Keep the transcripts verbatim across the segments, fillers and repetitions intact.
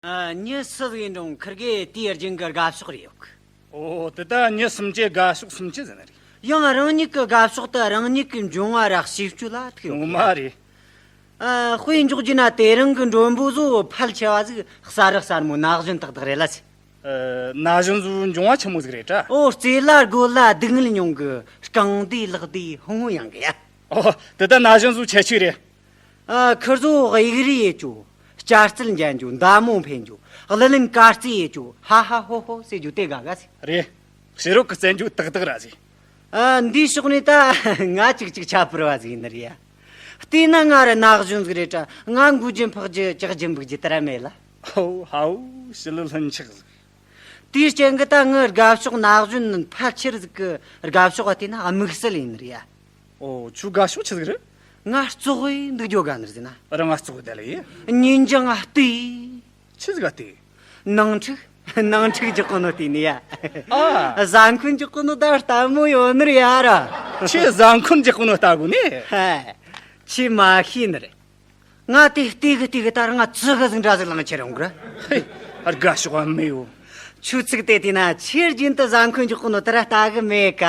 ཨ། མྱི་སུ་ཟིག་ཡིན་རུང་ཁིར་གེ་དེའི་རྒྱུན་གི་དགའ་ཕྱོགས་རེ་ཡོད་གི། ཨོ། དེ་ད་མྱི་སུམ་ཅུ་དགའ་ཕྱོགས་སུམ་ཅུ་ཟེར་ནི་རེད། ཡང་རང་ཉིད་གི་དགའ་ཕྱོགས་དེ་རང་ཉིད་གི་འབྱུང་བ་ར་གཤིས་སྤྱོད་ལ་ཐུག་ཡོད་གི། ངོ་མ་རེད། ཨ། དཔེ་འཇོག་རྒྱུ་ན་དེ་རིང་གི་མགྲོན་པོ་ཚོ་ཕལ་ཆེ་བ་ཟིག་གསར་རུ་གསར་མོ་ན་གཞོན་ཏག་ཏག་རེད་ལ་ཟེར། ཨ། ན་གཞོན་ཚོ་འབྱུང་བ་ཆི་མོ་ཟིག་རེད་དྲ། ཨོ། རྩེ་ལ་རྒོད་ལ་སྡུག་བསྔལ་མྱོང་གི། རྐང་བདེ་ལག་བདེ་ཧོང་ཧོང་ཡངས་གི་ཡ། ཨོ། དེ་ད་ན་གཞོན་ཚོ་ཁྱད་ཆོས་རེད། ཨ། ཁིར་ཚོ་གཡུག་རེས་ཡེད་རྒྱུ། སྐྱ་རྩལ་འཇལ་རྒྱུ། མདའ་མོ་འཕེན་རྒྱུ། གླུ་ལེན་དཀར་རྩེ་ཡེད་རྒྱུ། ཧ་ཧ་ཧོ་ཧོ་ཟེར་རྒྱུ་དེ་དགའ་དགའ་ཟིག་རེད། ཕྱི་རོལ་གི་རྩེད་འཇོ་ཏག་ཏག་ར་ཟིག་ཨ། འདིའི་ཕྱོགས་ནས་ད་ང་ཅིག་ཅིག་ཁྱད་པར་བ་ཟིག་ཡིན་ནི་རེད་ཡ། བལྟས་ན་ང་ར་ན་གཞོན་ཟིག་རེད་དྲ། ང་འགུལ་རྒྱུ་འཕག་རྒྱུ་ལྕག་རྒྱུ་འབུག་རྒྱུ་དེ་ར་མེད་ལ། ཧོ་ཧའོ། ཞི་ལི་ལྷུན་ཆགས་ཟིག་དེའི་རྐྱེན་གི་ད་ངི་དགའ་ཕྱོགས་ན་གཞོན་ཕལ་ཆེར་ཟིག་གི་དགའ་ཕྱོགས་བ་དེ་ན་དམིགས་བསལ་ཡིན་ནི་རེད་ཡ། ཨོ། ཁྱོའི་དགའ་ཕྱོགས་ཆི་ཟིག་རེད། ང་ཙོག་གེ་འདུག་རྒྱུ་དགའ་ནི་རེད་ཟེར་ན། རང་ང་ཙོག་གེ་བསྡད་ལ་ཡིན། ཉིན་རྒྱང་ང་བལྟས། ཆི་ཟིག་ག་བལྟས། ནང་འཁྲུག་ནང་འཁྲུག་རྒྱག་གོ་ནོ་བལྟས་ནི་ཡ། ཨ། བཟའ་འཁོན་རྒྱག་གོ་ནོ་ད་ལྟད་མོ་ཡོད་ནི་རེད་ཡ་ར། ཁྱོས་བཟའ་འཁོན་རྒྱག་གོ་ནོ་ལྟ་གོ་ནི། ཧ། ཁྱོས་མ་ཤེས་ནི་རེད། ང་དེ་བལྟས་གི་བལྟས་གི་ད་རང་ང་ཙི་གི་ཟིག་འདྲ་ཟིག་ལངས་ཁྱེར་ཡོང་གི་ར། ཧེ། དགའ་ཕྱོགས་མེད་ཡོ། ཆུ་ཚིག་དེ་དེ་ན་ཆེར་རྒྱུན་དུ་བཟའ་འཁོན་རྒྱག་གོ་ནོ་དེ་ར་ལྟ་གི་མེད་ཀ།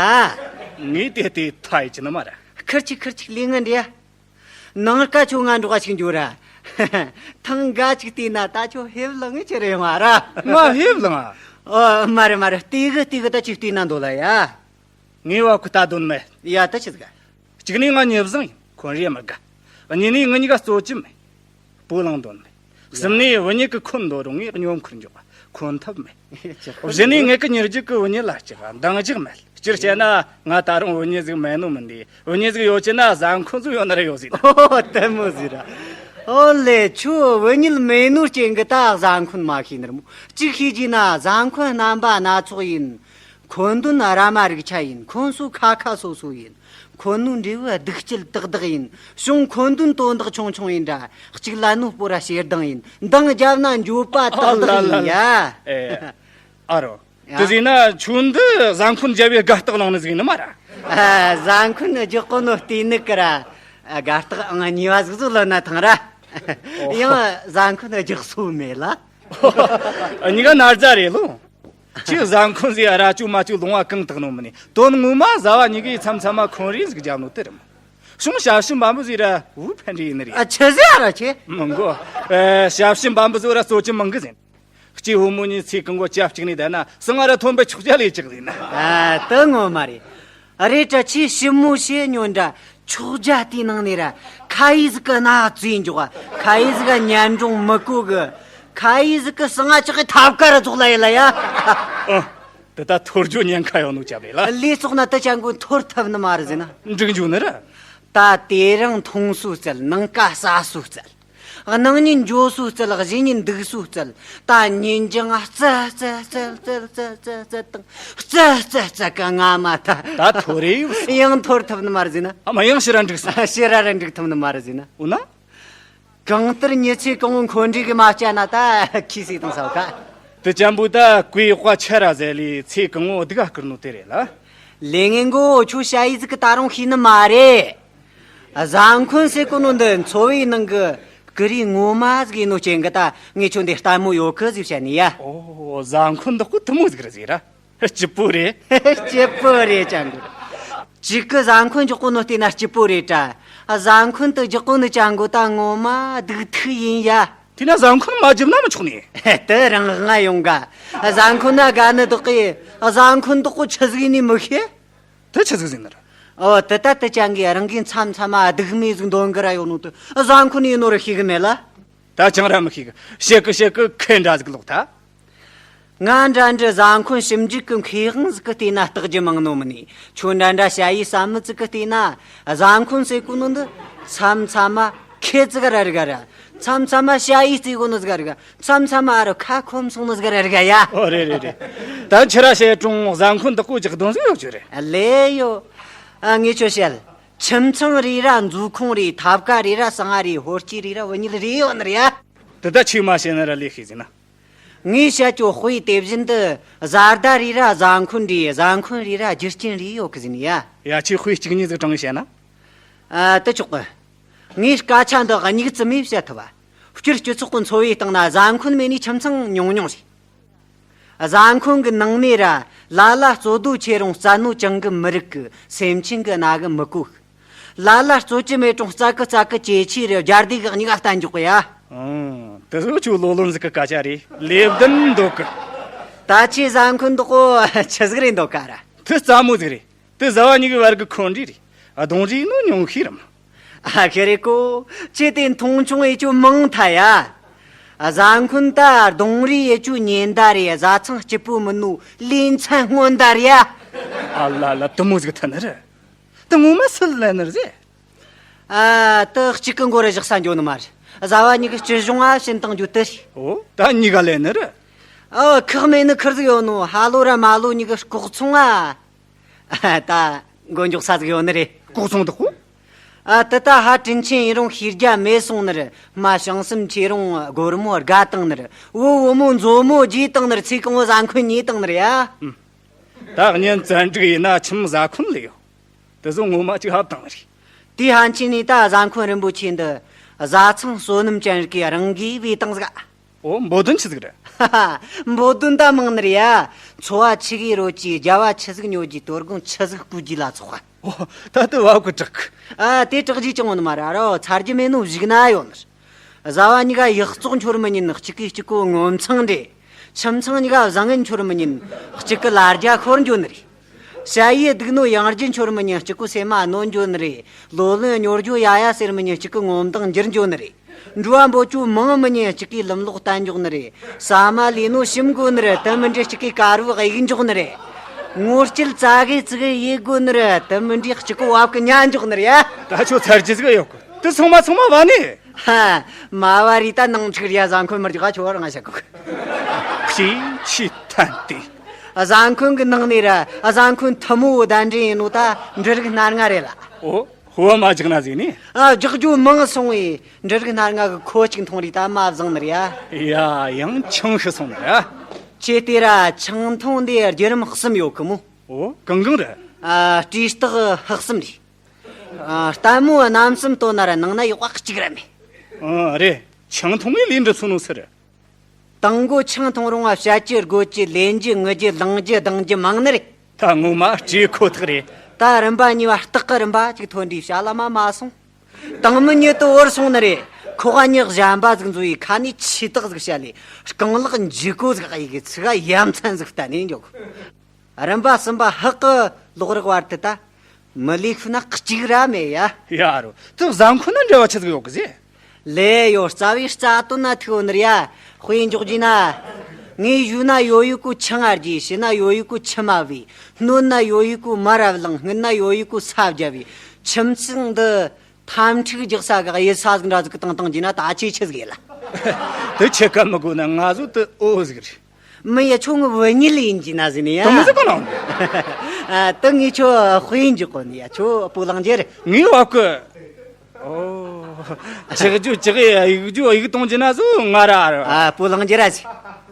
ངས་དེ་དེ་ཐ་ཡི་ཅི་ནི་མ་ར། ཁིར་ཆིག་ཁིར་ཆིག་ལས་ངན་འདྲ། ནངས་ཀ་ཁྱོད་ང་འགྲོགས་ཅིག་འགྱོ་ར། ཐེངས་འགའ་ཅིག་བལྟས་ན་ད་ཁྱོད་ཧེབ་ལངས་ཁྱེར་ཡོང་ང་ར། ང་ཧེབ་ལངས་ཨ། ཨོ། མ་རེད་མ་རེད། བལྟས་གི་བལྟས་གི་ད་ཅིག་བལྟས་ན་འདོད་ལ་ཡ། ངས་བ་ཁུ་ད་དོན་མེད། ཡ་ད་ཆི་ཟིག་གཅིག་ནས་ང་མྱི་བཟང་ཡིན། འཁོན་རེས་མི་དགའ། གཉིས་ནས་ང་གཉིས་ཀ་རྩོད་ཀྱི་མེད། སྤོ་ལངས་དོན་མེད། གསུམ་ནས་བུ་གཉིས་ཀྱི་འཁོན་འདོད་རུང་ངས་སྙོམ་ཁུར་འཇོག་ག་འཁོན་ཐབས་མེད། བཞི་ནས་ངེད་ཀྱི་མྱི་རྒྱུད་ཀྱི་བུ་གཉིས་ལ་ལྕག་འདང་རྒྱག་མེད། སྤྱིར་བཤད་ན་ང་ད་རུང་བུ་གཉིས་ཟིག་མེད་ནོ་མིན་དེ། བུ་གཉིས་ཟིག་ཡོད་ཀྱི་ན་བཟའ་འཁོན་ཟིག་ཡོད་ན་ར་ཡོད་ཟིག་ཨོ། ལྟད་མོ་ཟིག་ར། ཨོ་ལེ། ཁྱོད་བུ་གཉིས་མེད་ནོ་རྐྱེན་གི་ད་བཟའ་འཁོན་མ་ཤེས་ནི་ར་མོ། གཅིག་ཤེས་ཀྱི་ན་བཟའ་འཁོན་རྣམ་པ་སྣ་ཚོགས་ཡིན། འཁོན་དོན་ར་མ་རིག་ཆ་ཡིན། འཁོན་སོ་ཁ་ཁ་སོ་སོ་ཡིན། འཁོན་ནོ་འབྲས་བུ་སྡུག་སྐྱེད་ཏག་ཏག་ཡིན། བྱུང་འཁོན་དོན་དོན་དག་ཆུང་ཆུང་ཡིན་འདྲ། གཅིག་ལ་ནོ་སྤོ་ར་ཞེ་སྡང་ཡིན། འདང་རྒྱབ་ན་འགྱོད་པ་ཏག་ཏག་ཡིན་ཡ། ཨ་རོ། ཡ། དེ་ཟེར་ན་ཁྱོད་འདི་བཟའ་འཁོན་རྒྱབ་པའི་དགའ་རྟགས་ལངས་ནི་ཟིག་ཡིན་ནི་མ་ར། ཨ། བཟའ་འཁོན་རྒྱག་གོ་ནོ་བལྟས་ནི་ཀི་ར། ཨ། དགའ་རྟགས་ཨང་གཉིས་པ་ཟིག་ཟིག་ལོན་ན་ཐང་ར། ཨོ། ཡང་བཟའ་འཁོན་རྒྱག་སོ་མེད་ལ། གཉིས་ཀ་ན་རྫ་རེད་ལོ། ཁྱོས་བཟའ་འཁོན་ཟེར་ར་ཅོ་མ་ཅོ་ལོང་བ་གང་དག་ནོ་མིན་ནི། དོན་ངོ་མ་བཟའ་བ་གཉིས་ཀས་མཚམས་མཚམས་མ་འཁོན་རེས་ཟིག་རྒྱབ་ནོ་དེ་རེད་མོ། གཞུང་ཞབས་ཕྱི་འབའ་འབུ་ཟེར་ར་བུ་ཕན་རེས་ཡིན་ནི་རེད། ཨ། ཆི་ཟེར་ར་ཁྱོས། མི་འགོ། ཨེ། ཞབས་ཕྱི་འབའ་འབུ་ཟེར་ར་གཙོ་ཆེ་མང་གི་ཟིན། སྐྱེས་ཕོ་མོ་གཉིས་ཚེ་གང་བོ་ཆབས་གཅིག་ནས་བསྡད་ན་སང་ང་ར་ཐོན་པའི་ཆོག་ཆ་ལས་གཅིག་ཟིན་ན། ཨ། དེ་ངོ་མ་རེད། རེད་དྲ། ཁྱོས་ཞིབ་མོ་བཤད་ཉོན་དྲ། ཆོག་རྒྱ་དེའི་ནང་ནས་ར་ཁ་ཡི་ཟིག་གི་ན་བཙོས་འཇོག་ཁ་ཡི་ཟིག་ག་ཉན་འགྲོང་མི་གོ་གི། ཁ་ཡི་ཟིག་གི་སང་ང་ཅག་གི་ཐབ་ཀ་ར་རྫོགས་ལ་ཡེ་ལ་ཡ། ཨ། དེ་ད་འཐོར་རྒྱུ་ཉེན་ཁ་ཡོད་ནོ་ཅབ་རེད་ལ། ལས་བཙོག་ན་དེ་ཅང་གོ་འཐོར་ཐབས་ནི་མ་རེད་ཟེར་ན། འགྲིག་འཇུག་ནི་ར། ད་དེ་རིང་འཐུང་སོ་རྩལ། ནངས་ཀ་ཟ་སོ་རྩལ། གནངས་ཉིན་འགྱོ་སོ་རྩལ། གཞེས་ཉིན་འདུག་སོ་རྩལ། ད་ཉིན་རྒྱང་རྩལ་རྩལ་རྩལ་རྩལ་རྩལ་དང་རྩལ་རྩལ་རྩལ་གི་ང་མ་ད། ད་འཐོར་རེ་ཡོད་སོ། ཡང་འཐོར་ཐུབ་ནི་མ་རེད་ཟེར་ན། ཨ་མ། ཡང་ཕྱིར་ར་འགྲིག་སོང་། ཕྱིར་ར་ར་འགྲིག་ཐུབ་ནི་མ་རེད་ཟེར་ན། འོ་ན། གང་ལྟར་མྱི་ཚེ་གང་བོ་འཁོན་འགྲས་གི་མ་བསྐྱལ་ན་ད་ཁྱི་སྲིད་དང་ས་བ་ཁ། དེ་ཅན་པོ་ད་གོས་དཔའ་ཆ་ར་ཟེར་ལས་ཚེ་གང་བོ་སྡུག་ག་བསྐུར་ནོ་དེ་རེད་ལ། ལས་ངན་གོ་ཁྱོད་ཞ་ཡི་ཟིག་གི་ད་རུང་ཤེས་ནི་མ་རེད། བཟའ་འཁོན་ཟེར་གོ་ནོ་འདི་འཚོ་བའི་ནང་གི་ཀུ་རེ་ངོ་མ་ཟིག་ཡིན་ནོ་རྐྱེན་གི་ད་ངས་ཁྱོད་འདི་ལྟད་མོ་ཡོད་གི་ཟིག་བཤད་ནི་ཡ། ཨོ། བཟའ་འཁོན་འདི་ཀོ་དེ་མོ་ཟིག་རེད་ཟེར་ར། སྐྱིད་པོ་རེད། སྐྱིད་པོ་རེད་ཅང་གོ། གཅིག་གི་བཟའ་འཁོན་རྒྱག་གོ་ནོ་བལྟས་ན་སྐྱིད་པོ་རེད་དྲ། བཟའ་འཁོན་དེ་རྒྱག་གོ་ནི་ཅང་གོ་ད་ངོ་མ་སྡུག་ཐུག་ཡིན་ཡ། དེས་ན་བཟའ་འཁོན་མ་རྒྱབ་ན་མི་ཆོག་ནི། དེ་རང་ང་ཡོང་ག་བཟའ་འཁོན་ན་དགའ་ནི་དག་གི། བཟའ་འཁོན་དག་གོ་ཆི་ཟིག་ནི་མི་ཤེས། དེ་ཆི་ཟིག་ཟིན་ནི་ར། ཨོ། དེ་ད་དེ་ཅང་གི་རང་གིས་མཚམས་མཚམས་མ་སྡུག་མེད་ཟིག་འདོན་གི་ར་ཡོད་ནོ་དེ་བཟའ་འཁོན་ཡིན་ནོ་ར་ཤེས་གི་མེད་ལ། ད་ཅང་ར་མི་ཤེས་གི། ཤེས་གི་ཤེས་གི་ཁེ་འདྲ་ཟིག་ལོག་ཐལ། ང་འདྲ་འདྲ་བཟའ་འཁོན་ཞིབ་འཇུག་གི་མཁས་དབང་ཟིག་གི་བལྟས་ན་རྟགས་རྒྱུ་མང་ནོ་མིན་ནི། ཁྱོད་འདྲ་འདྲ་ཞ་ཡི་བསམ་མི་ཟིག་གི་བལྟས་ན་བཟའ་འཁོན་ཟེར་གོ་ནོ་འདི་མཚམས་མཚམས་མ་ཁེ་ཙི་ག་ར་རིག་ག་ར། མཚམས་མཚམས་མ་ཞ་ཡི་རྩེ་གོ་ནོ་ཟིག་ག་རིག་ག། མཚམས་མཚམས་མ་ཨ་རོ་ཁ་ཁོམ་སོང་ནོ་ཟིག་ག་ར་རིག་ག་ཡ། ཨོ། རེད་རེད་རེད། ད་ཁྱེད་ར་བཤད་རུང་བཟའ་འཁོན་འདི་ཀོ་ཅིག་གདོན་ཟིག་ཡོད་རྒྱུ་རེད། ལེ་ཡོ། ཨ། ངས་ཁྱོད་བཤད། ཁྱིམ་ཚང་རེ་ར་མཛོད་ཁང་རེ། ཐབ་ཀ་རེ་ར་ཟངས་རེ། ཧོར་སྐྱེས་རེ་ར་བུད་མེད་རེ་ཡོད་ནི་རེད་ཡ། དེ་ད་ཁྱོས་མ་བཤད་ན་ར་ལས་ཤེས་ཟིན་ན། ངས་བཤད་རྒྱུ་དཔེ་དེ་བཞིན་དུ་བཟའ་ཟླ་རེ་ར་བཟའ་འཁོན་རེ། བཟའ་འཁོན་རེ་ར་རྒྱུ་རྐྱེན་རེ་ཡོད་གི་ཟིན་ཡ། ཡ། ཁྱོས་དཔེ་གཅིག་གཉིས་ཟིག་དྲངས་བཤད་ན། ཨ། དེ་ཆོག་གི། ངས་སྐད་ཆ་འདི་སྙིགས་ཙམ་མེད་བཤད་ཐུབ་བ། སྤྱིར་སྤྱི་ཚོགས་ཀྱི་འཚོ་བའི་སྟེང་ན་བཟའ་འཁོན་མེད་ནི་ཁྱིམ་ཚང་ཉུང་ཉུང་རེད། བཟའ་འཁོན་གྱི་ནང་ནས་ར་ལ་ལ་རྩོད་དོ་ཆེ་རུང་བཙལ་ནོ་ཅང་གི་མི་རིག་གི། སེམས་ཅན་གྱི་རྣ་གིས་མི་གོ་གི། ལ་ལ་རྩོད་ཀྱི་མེད་རུང་བཙལ་གི་བཙལ་གི་ཇེ་ཆེ་རེད། རྒྱ་སྡེ་གི་གཉིས་ཀ་བསྟན་འཇོག་གི་ཡ། ཨང་། དེ་ཚོ་ཁྱོད་ལོ་ལོན་ཟིག་གི་སྐད་ཆ་རེད། ལེབ་ལྡན་འདུག་གི། ད་ཁྱོས་བཟའ་འཁོན་འདུག་གོ་ཆི་ཟིག་རེད་འདོད་ག་ར། དེ་རྩ་མོ་ཟིག་རེད། དེ་བཟའ་བ་གཉིས་ཀྱི་བར་གི་འཁོན་འགྲས་རེད། གདོང་རིས་ནོ་ཉུང་ཤས་རམ། ཨ་ཁེ་རེ་ཀོ། ཁྱོས་དེ་མཐོང་ཆུང་ཡེ་རྒྱུ་མང་ཐལ་ཡ། བཟའ་འཁོན་ད་གདོང་རིས་ཡེ་རྒྱུ་ཉེན་བརྡ་རེད། བཟའ་ཚང་སྐྱིད་པོ་མིན་ནོ་ལེ་ཚན་སྔོན་བརྡ་རེད་ཡ། ཨ་ལ་ལ། དེ་མོ་ཟིག་ཐལ་ནི་རེད། དེ་ངོ་མ་སུས་ལན་ནི་རེད། ཨ། དེ་གཅིག་གི་མགོ་རུ་བཞག་ས་འགྱོ་ནི་མ་རེད། བཟའ་བ་གཉིས་ཀྱི་སྤྱི་གཞུང་ང་བྱིན་བཏང་རྒྱུ་དེ་རེད། འོ། ད་གཉིས་ཀ་ལན་ནི་རེད། ཨོ། ཁག་མེད་ནི་ཁུར་ཟིག་ཡོད་ནོ། ཧ་ལོ་ར་མ་ལོ་གཉིས་ཀྱི་ལྐོག་ཚོང་ང་ད་མགོ་འཇོག་ས་ཟིག་ཡོད་ནི་རེད། ལྐོག་ཚོང་དེ་ཁོ། ཨ། དེ་ད་ཧ་དྲིན་ཆེན་ཡིན་རུང་ཤེས་རྒྱ་མེད་སོང་ནི་རེད། རྨ་བྱང་སེམས་ཆེ་རུང་སྒོར་མོ་དགའ་བཏང་ནི་རེད། བུ་བུ་མོ་མཛོ་མོ་རྒྱས་བཏང་ནི་རེད། ཚེ་གང་བོ་བཟའ་འཁོན་ཉོས་བཏང་ནི་རེད་ཡ། ཨུམ། ད་གཉེན་བཙན་འགྲིག་ཡིན་ན་ཁྱིམ་བཟའ་འཁོན་ལས་ཡོད། དེ་ཚོ་ངོ་མ་ཅིག་ཧབ་བཏང་ནི་རེད། དེའི་ཕན་ཆད་ནས་ད་བཟའ་འཁོན་རིན་པོ་ཆེ་འདི་བཟའ་ཚང་བསོད་ནམས་ཅན་རིགས་ཀྱིས་རང་གིས་བས་བཏང་ཟིག། འོ། འབོད་དོན་ཆི་ཟིག་རེད། ཧ་ཧ། འབོད་དོན་ད་མང་ནི་རེད་ཡ། འཚོ་བ་ཆི་གི་རོལ་རྒྱུ། རྒྱབ་བ་ཆི་ཟིག་ཉོ་རྒྱུ། དོ་དགོང་ཆི་ཟིག་སྐོལ་རྒྱུ་ལ་སོགས་པ། འོ། ད་དེ་བབ་གི་དྲག་གི། ཨ། དེ་དྲག་རྒྱུ་ཅང་ཡོད་ནི་མ་རེད། ཨ་རོ། ཚར་རྒྱུ་མེད་ནོ་གཞུག་ན་ཡོད་ནི་རེད། བཟའ་བ་གཉིས་ཀ་ཡག་བཙོག་འཆོར་མི་ཉན། གཅིག་གིས་གཅིག་གོ་ངོ་མཚང་འདྲེ། ཁྱིམ་ཚང་གཉིས་ཀ་བཟང་ངན་འཆོར་མི་ཉན། གཅིག་གི་ལ་རྒྱ་ཤོར་འགྱོ་ནི་རེད། ཞ་ཡིས་སྡུག་ནོ་ཡང་རྒྱུ་འཆོར་མི་ཉན། གཅིག་གོ་སེམས་མ་གནོད་འགྱོ་ནི་རེད། ལོ་ལོན་གཉོར་རྒྱུ་ཡ་ཡ་ཟེར་མི་ཉན། གཅིག་གི་ངོ་མདངས་འགྱུར་འགྱོ་ནི་རེད། འགྲུལ་བ་འབོད་རྒྱུ་མང་མི་ཉན། གཅིག་གིས་ལམ་ལོག་བསྟན་འཇོག་ནི་རེད། ཟ་མ་ལས་ནོ་ཞིམ་དགོ་ནི་རེད། དེ་མིན་འདྲ་གཅིག་གིས་དཀར་བོ་གཡུག་འཇོག་ནི་རེད། ངོ་སྐྱེལ་ཙ་གེ་ཙི་གེ་ཡེད་དགོ་ནི་རེད། དེ་མིན་འདྲ་གཅིག་གོ་བབ་གི་ཉལ་འཇོག་ནི་རེད་ཡ། ད་ཁྱོད་ཚར་རྒྱུ་ཟིག་ཡོད་གི། དེ་ཚང་མ་ཚང་མ་བ་ནི། ཧ། མ་བ་རི་ད་ནང་འཁྲུག་རེད་ཡ། བཟའ་འཁོན་མི་རྒྱག་ཁྱོད་རང་ང་བཤད་གོ་གི། ཕྱིན་ཆད་ཐན་ཏེ། བཟའ་འཁོན་གི་ནང་ནས་ར་བཟའ་འཁོན་ཐུ་མོ་བོ་གདན་འདྲེན་ཡིན་ནོ་ད་འབྲུ་རིགས་སྣ་ལྔ་རེད་ལ། འོ། ཧོ། མ་རྒྱག་ན་ཟིག་ནི། ཨ། རྒྱག་རྒྱུ་མང་སོང་བས་འབྲུ་རིགས་སྣ་ལྔ་གི་ཁོ་གཅིག་འཐུང་རེ་ད་མ་བཟང་ནི་རེད་ཡ། ཡ། ཡང་ཆང་ཤི་སོང་ནི་རེད། ཁྱོས་དེ་ར་ཆང་འཐུང་འདི་བརྒྱུད་རིམ་གསུམ་ཡོད་གི་མོ། འོ། གང་གང་རེད། ཨ། སྤྲེལ་སྟག་ཧག་གསུམ་རེད། ཨ། ལྟད་མོ་རྣམ་གསུམ་སྟོན་ན་ར་ནང་ན་ཡག་པ་གཅིག་ར་མེད། ཨ། རེད། ཆང་འཐུང་བའི་ལས་འགྲུབ་སོང་ནོ་ཟེར། དང་པོ་ཆང་འཐུང་རུང་བ་བཤད་རྒྱུ་དགོད་རྒྱུ་ལེན་རྒྱུ་ངུ་རྒྱུ་ལང་རྒྱུ་ལྡང་རྒྱུ་མང་ནི་རེད། ད་ངོ་མ་སྤྲེལ་ཁོ་ཐག་རེད། ད་རིམ་པ་གཉིས་པ་སྟག་གི་རིམ་པ་གཅིག་ཐོན་དུས་བྱ་ལ་མ་མ་སོང་། དང་མི་ཉིད་དུ་བོར་སོང་ནི་རེད། ཁོ་ག་ཉག་གཞན་པ་ཟིག་འཛོ་ཡི་ཁ་ནས་ཆེ་རྟགས་ཟིག་བཤད་ལས། རྐང་ལག་འཇིགས་གོ་ཟིག་གཡུག་གི། ཚིག་ག་ཡ་མཚན་ཟིག་བསྟན་ནས་འཇོག་གི། རིམ་པ་གསུམ་པ་ཧག་གི་ལོག་རག་བར་དུ་ད་མི་ལས་ཤུལ་ན་གཅིག་ར་མེད་ཡ། ཡ་རོ། དེ་བཟའ་འཁོན་ན་འབྲེལ་བ་ཆི་ཟིག་ཡོད་གི་ཟེ། ལས་ཡོད། རྩ་བའི་རྩ་དོན་ན་ཐུག་ཡོད་ནི་རེད་ཡ། དཔེ་འཇོག་རྒྱུ་ན། ངས་ཞུ་ན་ཡོད་ཡོད་གོ་ཆང་ང་རྒྱས། བྱིན་ན་ཡོད་ཡོད་གོ་ཆི་མ་བས། སྣོན་ན་ཡོད་ཡོད་གོ་མ་རབ་ལང་། སྔུན་ན་ཡོད་ཡོད་གོ་ས་བརྒྱབ་བས། ཁྱིམ་ཚང་འདི་འཐབ་འཁྲུག་རྒྱག་ས་གི་གཡུལ་ས་ཟིག་འདྲ་ཟིག་གི་སྟེང་བཏང་རྒྱུ་ན་ད་ཆེས་ཆི་ཟིག་ཡེད་ལ། དེ་ཆི་ག་མི་དགོས་ན་ང་ཟོ་དེ་འོ་ཟིག་རེད། མི་ཡ། ཁྱོད་ངའི་བུ་གཉིས་ལ་ཡིན་གྱི་ན་ཟིན་ཡ། དེ་མི་ཟིག་ག་ན། ཨ། དེ་ངས་ཁྱོད་དཔེ་འཇོག་གོ་ནི་ཡ། ཁྱོད་སྤོ་ལངས་རྒྱུ་རེད། ངའི་བབ་གི། ཨོ། ཆག་རྒྱུ་ཆག་གི། གཡུག་རྒྱུ་གཡུག་གཏོང་རྒྱུ་ན་ཟོ་ང་ར་ཨ་རོ། ཨ། སྤོ་ལངས་རྒྱུ་ར་ཟིག།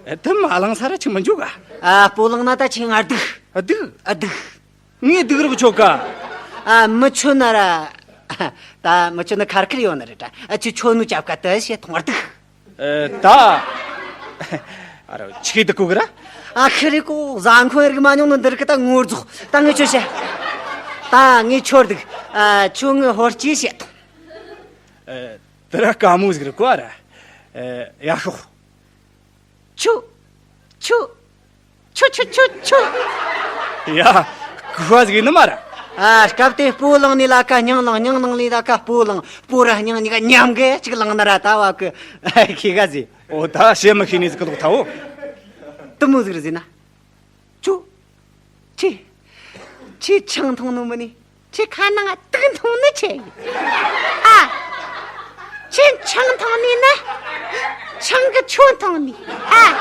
ཨེ། དེ་མ་ལངས་ས་ར་ཆི་མི་འཇུག་ག། ཨ། སྤོ་ལངས་ན་ད་ཆི་ང་སྡུག། ཨ། སྡུག། ཨ། སྡུག། ངས་སྡུག་རོགས་ཆོག་ག། ཨ། མི་ཆོད་ན་ར། ད་མི་ཆོད་ན་ཁར་ཁར་ཡོད་ནི་རེད་དྲ། ཨ། ཆི་ཆོད་ནོ་ཅབ་ཀ་དེ་བྱས་ཐོང་བར་སྡུག། ཨེ། ད། ཨ་རོ། ཆི་གི་སྡུག་གོ་གི་ར། ཨ། ཁི་རི་ཀོ། བཟའ་འཁོན་རིག་མ་མྱོང་ནོ་འདི་རིགས་ད་ངོ་རྫོགས། ད་ངས་ཁྱོད་བཤད། ད་ངས་ཁྱོད་སྡུག། ཨ། ཁྱོད་ངའི་ཧོར་སྐྱེས་བྱས་ཐོང་། ཨེ། དེ་ར་དཀའ་མོ་ཟིག་རེད་གོ་ཨ་ར། ཨེ། ཡ་ཤོག། ཆུ། ཆུ། ཆུ་ཆུ་ཆུ་ཆུ། ཡ། ཁུ་བ་ཟིག་ཡིན་ནི་མ་ར། ཨ། སྐབས་དེ་སྤོ་ལངས་ནས་ལ་ཀ་སྙིང་ལངས། སྙིང་ལངས་ནས་ལ་ཀ་སྤོ་ལངས། སྤོ་ར་སྙིང་གཉིས་ཀ་མཉམ་གི་གཅིག་ལངས་ན་ར་ད་བ་གི་ཁི་ག་ཟིག། འོ། ད་བཤད་མི་ཤེས་ནི་ཟིག་གི་ལོག་ཐལ་བོ། དེ་མོ་ཟིག་རེད་ཟེར་ན། ཆུ། ཆི། ཆི་ཆང་འཐུང་ནོ་མིན་ནི། ཁྱོས་ཁ་ནང་ང་དུག་འཐུང་ནི་ཆི་ཡིན། ཨ། ཁྱོས་ཆང་འཐུང་ནི་ནི། ཆང་གིས་ཁྱོད་འཐུང་ནི། ཨ།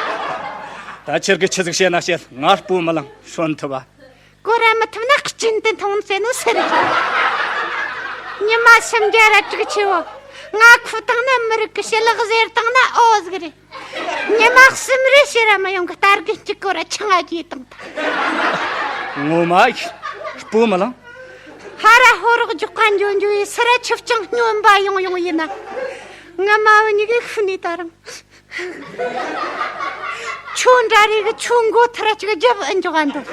ད་ཁྱེད་ཀྱིས་ཆི་ཟིག་བཤད་ན་བཤད། ང་སྤོ་མི་ལངས། ཤོན་ཐུབ་བ། གོ་ར་མི་ཐུབ་ན་གཅིན་དུ་འཐུང་ཟེར་ནོ་ཟེར། ཉི་མ་སུམ་བརྒྱ་ར་དྲུག་ཅུ་བོ། ང་ཁུ་བཏང་ན་མི་རིགས་ཀྱི་ཕྱི་ལག་ཟེར་བཏང་ན་འོ་ཟིག་རེད། ཉི་མ་གསུམ་རེ་ཕྱིར་ར་མི་ཡོང་གི། རྟ་རྒན་གཅིག་གོ་ར་ཆང་ང་རྒྱས་བཏང་ཐལ། ངོ་མ་ཡིན། སྤོ་མི་ལངས། ཧ་ར་ཧོ་རོག་རྒྱུག་ཁ་འཇོ་འཇོ་ཡི། སུ་ར་ཆུ་རྐྱང་སྨྱོན་པ་ཡོང་ཡོང་ཡིན་ན། ང་མ་བུ་གཉིས་ཀས་ཤི་ནས་ད་རུང་། ཁྱོད་འདྲ་རེ་གི་ཁྱོད་མགོ་ཐུར་ཅིག་རྒྱབ་ཨེ་འཇོག་ག་འདུག།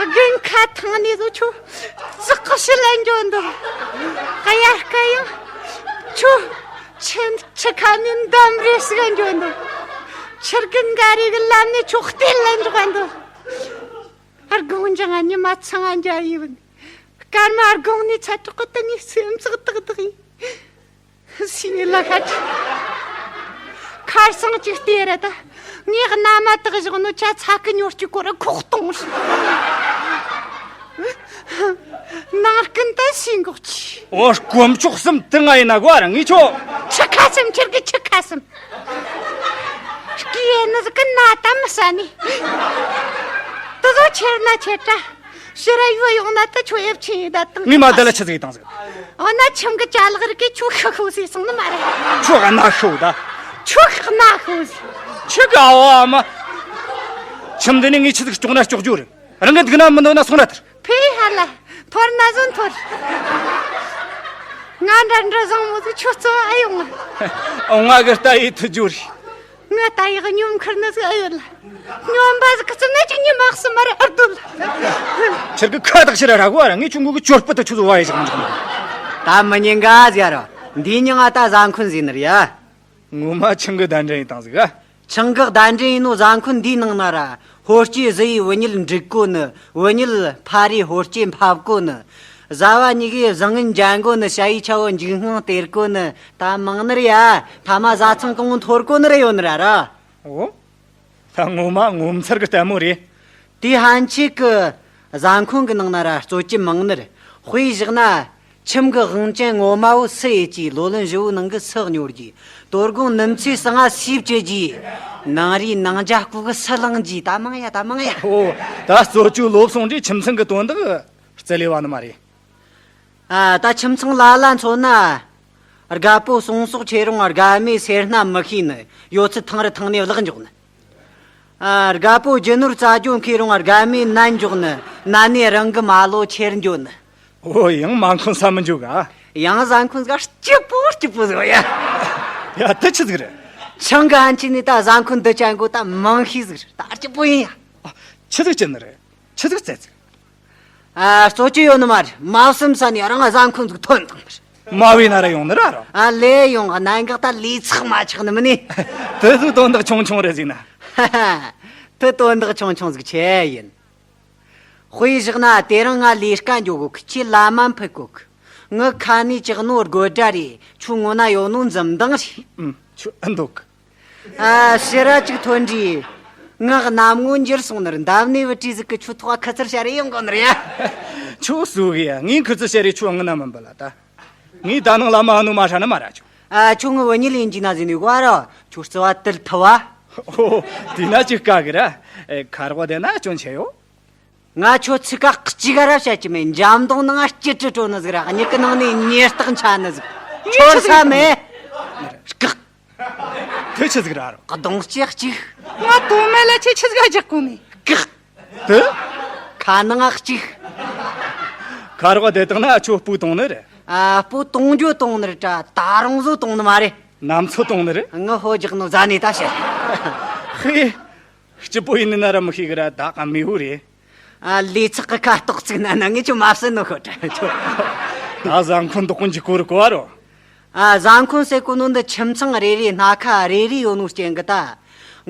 རྒན་ཁ་ཐང་ནས་བཟོ་ཁྱོད་ཙི་ཀི་ཤི་ལ་འཇོག་འདུག། གཡར་ཀ་ཡང་ཁྱོད་ཆུ་ཆུ་ཁ་ནས་འདམ་རེ་ཟིག་ག་འཇོག་འདུག། ཆུ་རྒན་འགའ་རེ་གི་ལམ་ནས་ཁྱོད་གཏད་ལ་འཇོག་ག་འདུག། རྒོང་ཅང་ང་ཉི་མ་ཚང་ང་འཇའ་ཡིན། སྐར་མ་རྒོང་ནས་ཚ་དྲག་གི་དུ་ནས་སེམས་ཚགས་ཏག་ཏག་ཡིན། སི་ལ་ཁ་ཆུ། ཁར་སང་ཅིག་ལྟོས་ར་ད། ངས་གནའ་མ་དག་བཞག་ནོ་ཆ་ཚ་གི་ཉོ་སྐྱུ་སྐོར་ཁོག་གཏོང་། ནང་སྐུན་ད་སི་འགོག་ཆི། ཨོ་དཀོན་མཆོག་གསུམ་དུ་ང་ཡིན་ན་གོ་ར་ངས་ཆོ། ཆི་ཁ་སེམས་ཁྱེར་གི་ཆི་ཁ་སེམས། སྐྱེས་ནི་ཟིག་གི་ན་ད་མི་ས་ནི། དུ་ཟོ་ཁྱེར་ན་ཁྱེར་ད། ཕྱི་ར་ཡོད་ཡོང་ན་ད་ཁྱོད་ཡབ་ཆེན་ཡིན་ད་དང་། ངས་མ་ད་ལ་ཆི་ཟིག་ཡིན་དང་ཟིག། འོ་ན་ཁྱིམ་གི་ཅ་ལག་རིགས་གི་ཁྱོད་ཤི་ཤོ་ཟིག་སོང་ནི་མ་རེད། ཁྱོད་ག་ན་ཤོ་ད། ཁྱོད་ཤི་ན་ཤོ་ཟིག། ཁྱོད་ག་ཨ་བ་ཨ་མ། ཁྱིམ་འདི་ནས་ངས་ཆི་ཟིག་སྐྱོང་ན་སྐྱོག་རྒྱུ་རེད། རང་གི་འདུག་ན་མི་འདུག་ན་སོང་ན་ཐར། ཕེ་ཧ་ལ། འཐོར་ན་བཟོ་འཐོར། ང་འདྲ་འདྲ་བཟང་མོ་ཟིག་ཁྱོད་གཙོ་ཨེ་ཡོང་ང་། ང་གི་ལྟ་ཡི་ཐུ་རྒྱུ་རེད། ང་ལྟ་ཡག་སྙོམ་ཁུར་ནི་ཟིག་ཨེ་ཡོད་ལ། སྙོམ་པ་ཟིག་གི་ཙམ་ན་ཅིག་ཉི་མ་གསུམ་མ་ར་ཨར་དུ་ལ། ཁྱེད་ཀྱི་ཁ་བཏགས་ཕྱིར་ར་ར་གོ་ར་ངས་ཁྱོད་མགོ་གི་ཅོར་སྤུ་དུ་ཁྱོད་ཚོ་བ་ཡི་ཞིག་མི་འཇོག་ནི། ད་མི་ཉན་ག་ཟེར་ར། འདིའི་མྱིང་ང་ད་བཟའ་འཁོན་ཟེར་ནི་རེད་ཡ། ངོ་མ་ཆང་གི་གདན་འདྲེན་ཡིན་དང་ཟིག་ག། ཆང་གི་གདན་འདྲེན་ཡིན་ནོ་བཟའ་འཁོན་འདིའི་ནང་ན་ར། ཕོ་སྐྱེས་བཟི་ཡི་བུད་མེད་འགྲིག་གོ་ནི། བུད་མེད་ཕ་རེ་ཕོ་སྐྱེས་འཕབ་གོ་ནི། བཟའ་བ་གཉིས་ཀས་བཟང་ངན་འཇལ་གོ་ནི། ཞ་ཡི་ཆ་བོ་འཇིགས་སྣང་སྟེར་གོ་ནི། ད་མང་ནི་རེད་ཡ། ཐ་མ་བཟའ་ཚང་གང་འཐོར་གོ་ནི་རེ་ཡོད་ནི་ར་ར། ཨོ། ད་ངོ་མ་ངོ་མཚར་གི་ལྟད་མོ་རེད། དེའི་ཕན་ཆད་ཀྱི་བཟའ་འཁོན་གི་ནང་ན་ར་རྩོད་ཀྱི་མང་ནི་རེད། དཔེ་བཞག་ན། ཁྱིམ་གི་དབང་ཅན་ངོ་མ་བོ་སུ་ཡེད་ཀྱི་ལོ་ལོན་བཞི་བོའི་ནང་གི་སུ་གཉོར་གྱི། དོ་དགོང་ནུབ་ཚེ་སང་ང་སུས་བཅད་ཀྱི། ནང་རིའི་ནང་ཇ་རྐུ་གི་སུ་ལངས་ཀྱི། ད་མང་ཡ་ད་མང་ཡ། ཨོ། ད་རྩོད་གཅོད་ལོབས་སོང་དུས་ཁྱིམ་ཚང་གི་དོན་དག་རྩི་ལེ་བ་ནི་མ་རེད། ཨ། ད་ཁྱིམ་ཚང་ལ་ལ་མཚོན་ན། རྒད་པོ་སྲུང་སོགས་ཆེ་རུང་རྒད་མོས་སེར་སྣ་མི་ཤེས་ནི། ཡོད་ཚད་ཐང་རི་ཐང་ནས་བརླག་འཇོག་ནི། ཨ། རྒད་པོ་རྒྱུ་ནོར་བཙལ་རྒྱུ་མཁས་རུང་རྒད་མོས་ནད་འཇོག་ནི། ནད་ནས་རང་གི་མ་ལོ་ཁྱེར་འགྱོ་ནི། ཨོ། ཡང་མ་འཁོན་ས་མི་འཇོག་ག། ཡང་བཟའ་འཁོན་ཟིག་སྐྱིད་པོ་སྐྱིད་པོ་ཟིག་ཡ། ཡ་དེ་ཆི་ཟིག་རེད། ཆང་གི་ཨན་ཆི་ནི་ད་བཟའ་འཁོན་འདི་ཅན་གོ་ད་མང་ཤས་ཟིག་རེད། ད་སྐྱིད་པོ་ཡིན་ཡ། ཨ། ཆི་ཟིག་ཅི་ནི་རེད། ཆི་ཟིག་རྩེ་ཟིག། ཨ། རྩོད་ཀྱི་ཡོད་ནི་མ་རེད། མ་བསམ་ས་ནས་རང་བཟའ་འཁོན་ཟིག་ཐོན་དང་། མ་བས་ན་ར་ཡོང་ནི་ར་རོ། ཨ་ལེ་ཡོང་གནད་འགག་ད་ལས་ཚགས་མ་ཆགས་ནི་མིན་ནི། དེ་ཚོ་དོན་དག་ཆུང་ཆུང་རེད་ཟིག་ན། ཧ་ཧ། དེ་དོན་དག་ཆུང་ཆུང་ཟིག་ཆེ་ཡིན། དཔེ་བཞག་ན་དེ་རིང་ང་ལས་ཀ་འགྱོ་གོ་གི། ཁྱེད་ལམ་མ་འཕུད་གོ་གི། ངི་ཁ་ནས་ཅིག་ནོ་དགོད་སྒྲ་རེད། ཁྱོད་ངོ་ན་ཡོད་ནོ་འཛུམ་མདངས་རེད། ཨུམ། ཁྱོད་ཨེ་འདུག། ཨ། ཕྱིར་ར་ཅིག་ཐོན་དུས། ངག་གནམ་ངོ་འགྱུར་སོང་ནི་རེད། འདབ་ནས་བུ་ཏྲི་ཟིག་གིས་ཁྱོད་ཐོག་ཁུ་ཚུར་ཤ་རེ་ཡོང་གོ་ནི་རེད་ཡ། ཁྱོད་སུ་གི་ཡ། ངས་ཁུ་ཚུར་ཤ་རེ་ཁྱོད་ངི་ན་མིན་པ་ལ་ད། ངས་ད་ནང་ལ་མ་ནུ་མ་ཧྲ་ནི་མ་ར་ཁྱོད། ཨ། ཁྱོད་ངི་བུ་ཉི་ལེན་གྱི་ན་ཟིན་ནི་གོ་ར། ཁྱོད་རྩི་བ་དལ་ཐུ་བ། ཨོ། དེ་ན་ཅིག་དཀའ་གི་ར། ཨེ། ཁ་རོག་བདེ་ན་སྐྱོན་ཆེ་ཡོད། ང་ཁྱོད་ཚིག་ཁ་གཅིག་ག་ར་བཤད་ཀྱི་མེད། འཇམ་དོང་ནང་སྐྱིད་ཀྲི་ཀྲོ་ནི་ཟིག་ར། མྱིག་གི་ནང་ནས་ཉེར་སྟག་འཆའ་ནི་ཟིག། ཁྱོད་ས་མེད། སྐག། དེ་ཆི་ཟིག་ར་རོ། གདོང་ལྕག་གཅིག། ང་དོ་མེད་ལ་ཁྱེད་ཆི་ཟིག་རྒྱག་གོ་ནི། སྐག། དེ། ཁ་ནང་གཅིག། ཁ་རོག་བདེ་དང་ན་ཁྱོད་སྤུ་གཏོང་ནི་རེད། ཨ། སྤུ་གཏོང་རྒྱུ་གཏོང་ནི་རེད་དྲ། ད་རུང་བཟོ་གཏོང་ནི་མ་རེད། ནམ་ཚོད་གཏོང་ནི་རེད། ངི་ཧོ་རྒྱག་ནོ་ཟ་ནས་ད་བཤད། ཧེ། སྐྱིད་པོ་ཡིན་ནི་ན་ར་མི་ཤེས་གི་ར། ད་ཀ་མི་བུ་རེད། ཨ། ལས་ཚགས་ཀྱི་ཁ་ཏོག་ཙིག་ན་ན་ངས་ཁྱོད་མ་བསད་ནོ་ཤོད་དྲ། ད་བཟའ་འཁོན་འདོགས་གོ་འཇིག་གོ་རུ་གོ་བ་རོ། ཨ། བཟའ་འཁོན་ཟེར་གོ་ནོ་འདི་ཁྱིམ་ཚང་རེ་རེ་སྣ་ཁ་རེ་རེ་ཡོད་ནོ་རྐྱེན་གི་ད།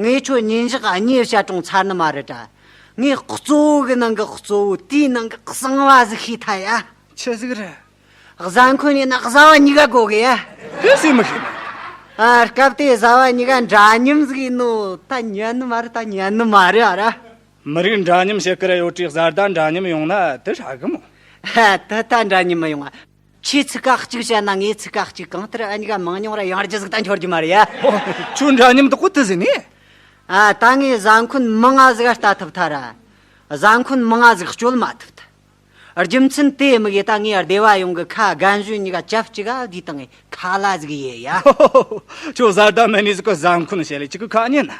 ངས་ཁྱོད་ཉིན་ཞག་གཉིས་བཤད་གྲོང་ཚར་ནི་མ་རེད་དྲ། ངས་གཙོ་བོ་གི་ནང་གི་གཙོ་བོ། དེའི་ནང་གི་གསང་བ་ཟིག་ཤེས་ཐལ་ཡ། ཆི་ཟིག་རེད། བཟའ་འཁོན་ཡིན་ན་བཟའ་བ་གཉིས་ཀ་དགོས་གི་ཡ། དེ་སུས་མི་ཤེས་ན། ཨ། སྐབས་དེ་བཟའ་བ་གཉིས་ཀ་འདྲ་མཉམ་ཟིག་ཡིན་ནོ་ད་ཉན་ནི་མ་རེད། ད་ཉན་ནི་མ་རེད་ཨ་ར། མི་རིགས་འདྲ་མཉམ་བྱེད་ཀི་ར་ཡོད་དྲིས་བཟའ་ཟླ་འདྲ་མཉམ་ཡོང་ན་དེ་ཧྲ་གི་མོ། ཧ། ད་ད་འདྲ་མཉམ་མི་ཡོང་ཨ། ཁྱོས་ཚིག་ཁ་གཅིག་བཤད་ན་ངས་ཚིག་ཁ་གཅིག། གང་ལྟར་ཨ་གཉིས་ཀ་མང་ཉུང་ར་ཡང་རྒྱུ་ཟིག་ད་འཆོར་རྒྱུ་མ་རེད་ཡ། ཁྱོད་འདྲ་མཉམ་དུ་ཁོ་དེ་ཟིན་ནི། ཨ། ད་ངས་བཟའ་འཁོན་མང་ང་ཟིག་ལྟ་ཐུབ་ཐལ་ར། བཟའ་འཁོན་མང་ང་ཟིག་སྤྱོད་མ་ཐུབ་ཐལ། རྒྱུ་མཚན་དེ་མི་གེ་ད་ངས་སྡེ་བ་ཡོངས་ཀྱི་ཁ་རྒན་གཞོན་གཉིས་ཀ་ཅབ་གཅིག་ག་བསྡུས་བཏང་ངས་ཁ་ལ་ཟིག་ཡེ་ཡ། ཁྱོད་བཟའ་ཟླ་མེད་ནི་ཟིག་གི་བཟའ་འཁོན་བྱེད་ལེ་ཅིག་གི་ཁ་ཉན་ན།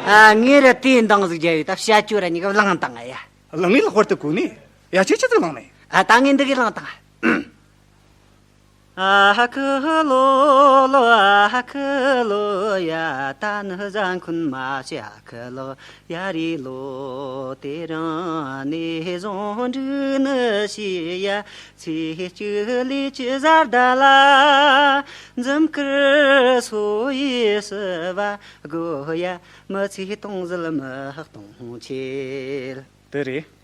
ཨ། ངས་ར་དེའི་འདང་ཟིག་རྒྱབ་ཡོད། ད་བཤད་རྒྱུ་ར་གཉིས་ཀ་བླངས་བཏང་ང་ཡ། བླངས་ངས་ལྷག་པར་དུ་གོ་ནི། ཡ་ཁྱོས་ཆི་ཟིག་བླངས་ནི། ཨ། ད་ངས་འདི་གི་བླངས་བཏང་ང་། ཨ་ཁུ་ལོ་ལོ། ཨ་ཁུ་ལོ་ཡ། ད་ནི་བཟའ་འཁོན་མ་བྱེད། ཨ་ཁུ་ལོ་ཡ་རེ་ལོ། དེ་རིང་ནས་བཟུང་འབྲུག་ནི་ཕྱི་ཡ། ཚེས་གཅིག་ལས་ཀྱི་བཟའ་ཟླ་ལ། འཛུམ་དཀར་སོ་ཡི་བསུ་བ་དགོས་ཡ། མི་ཚེ་སྟོང་ཟད་མི་སྟོང་ཆེད། དེ་རེད།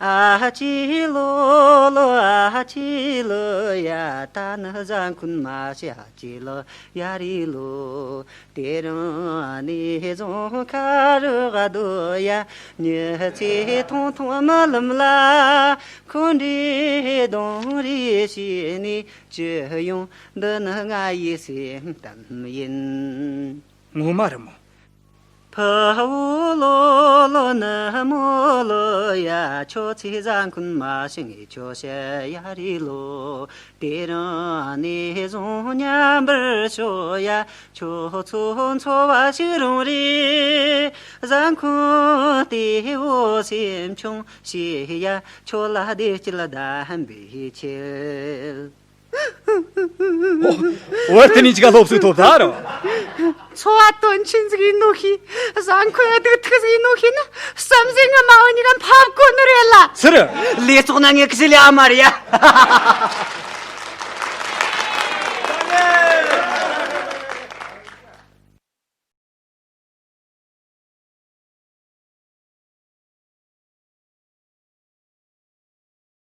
ཨ་ཅེ་ལོ་ལོ། ཨ་ཅེ་ལོ་ཡ། ད་ནི་བཟའ་འཁོན་མ་བྱེད། ཨ་ཅེ་ལོ་ཡ་རེ་ལོ། དེ་རིང་ནས་བཟུང་ཁ་རུ་ག་དོ་ཡ། མྱི་ཚེ་ཐུང་ཐུང་རྨི་ལམ་ལ། འཁོན་འདྲེ་གདོང་རེ་བྱས་ནས་ཅི་ཡོང་། འདི་ནི་ང་ཡི་སེམས་གཏམ་ཡིན། ངོ་མ་རེད་མོ། ཕུ་བོ་ལོ་ལོ། ནུ་མོ་ལོ་ཡ། ཁྱོད་ཚོས་བཟའ་འཁོན་མ་བྱེད། ངས་ཁྱོད་བཤད་ཡ་རེ་ལོ། དེ་རིང་ནས་བཟུང་མཉམ་པར་བྱོས་ཡ། ཁྱོད་ཚོ་འཚོ་བ་ཞིག་རུང་རེ། བཟའ་འཁོན་དེ་བོ་སེམས་ཆུང་བྱེད་ཡ། ཁྱོད་ལ་བདེ་སྐྱིད་ལྡན་པའི་ཆེད། ཨོ། ཨོ། དེ་ནས་ཅིག་སློབ་གསོ་ཐོབ་ད་རོ། འཚོ་བ་དོན་ཆེན་ཟིག་ཡིན་ནོ་ཤེས། བཟའ་འཁོན་སྡུག་ཐུག་ཟིག་ཡིན་ནོ་ཤེས་ན། བསམ་གཟས་ངི་མ་བུ་གཉིས་ཀ་ཕབ་གོ་ནི་རེད་ལ། སུ་རེད། ལས་ཚོགས་ན་ངས་ཁི་ཟི་ལས་ཨ་མ་རེད་ཡ།